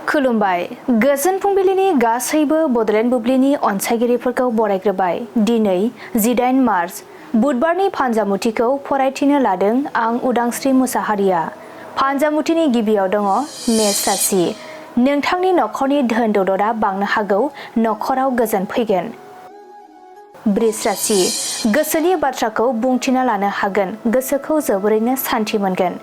खुलुमबाय गोजोन फुंबिलिनि गासैबो बडलेण्ड बुब्लिनि अनसायगिरिफोरखौ बरायग्रोबाय। दिनै 18 मार्च बुधबारनि फानजामुथिखौ फरायथिनो लादों आं उदांस्रि मुसाहारिया। फानजामुथिनि गिबियाव दङ मेष राशि। नोंथांनि नखरनि धोन दौलतआ बांनो हागौ, नखराव गोजोन फैगोन। बृष राशि। गोसोनि बाथ्राखौ बुंथिना लानो हागोन, गोसोखौ जोबोरैनो सान्थि मोनगोन।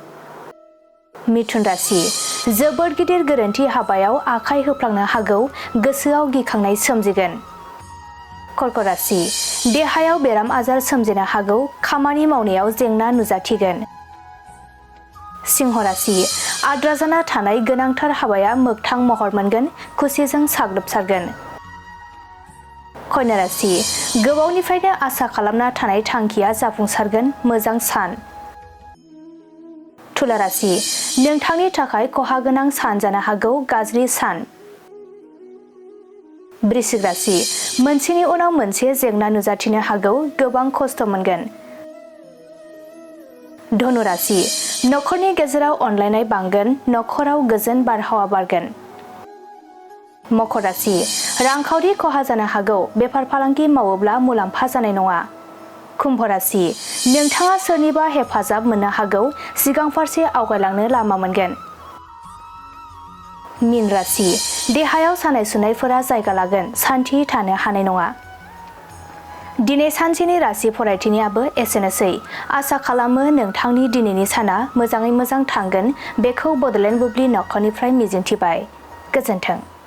मिथुन राशि। जोबोद गिदिर गोरोन्थि हाबायाव आखाइ होफ्लांनो हागौ, गोसोआव गिखांनाय सोमजिगोन। कर्क राशि। देहायाव बेराम आजार सोमजिनो हागौ, खामानि मावनायाव जेंना नुजाथिगोन। सिंह राशि। आद्रा जाना थानाय गोनांथार हाबाया मोगथां महर मोनगोन, खुसिजों साग्लोबसारगोन। कन्या राशि। गोबावनिफ्रायनो आसा खालामना थानाय थांखिया जाफुंसारगोन, मोजां सान। तुला राशि। नोंथांनि थाखाय खहा गोनां सान जानो हागौ, गाज्रि सान। वृश्चिक राशि। मोनसेनि उनाव मोनसे जेंना नुजाथिनो हागौ, गोबां खस्थ' मोनगोन। धनु राशि। नखरनि गेजेराव अनलायनाय बांगोन, नखराव गोजोन बारहावा बारगोन। मकर राशि। रांखावरि खहा जानो हागौ, बेफार फालांगि मावोब्ला मुलाम्फा जानाय नङा। कुम्भ राशि। नोंथाङा सोरनिबा हेफाजाब मोननो हागौ, सिगां फारसे आवगायलांनो लामा मोनगोन। मीन राशि। देहायाव सानाय सुनायफोरा जायगा लागोन, सान्थि थानो हानाय नङा। दिनै सानसेनि राशि फरायथिनायाबो एसेनोसै। आसा खालामो नोंथांनि दिनैनि साना मोजाङै मोजां थांगोन, बेखौ बडलेण्ड बुब्लि नखरनिफ्राय मिजिंथिबाय। गोजोन्थों।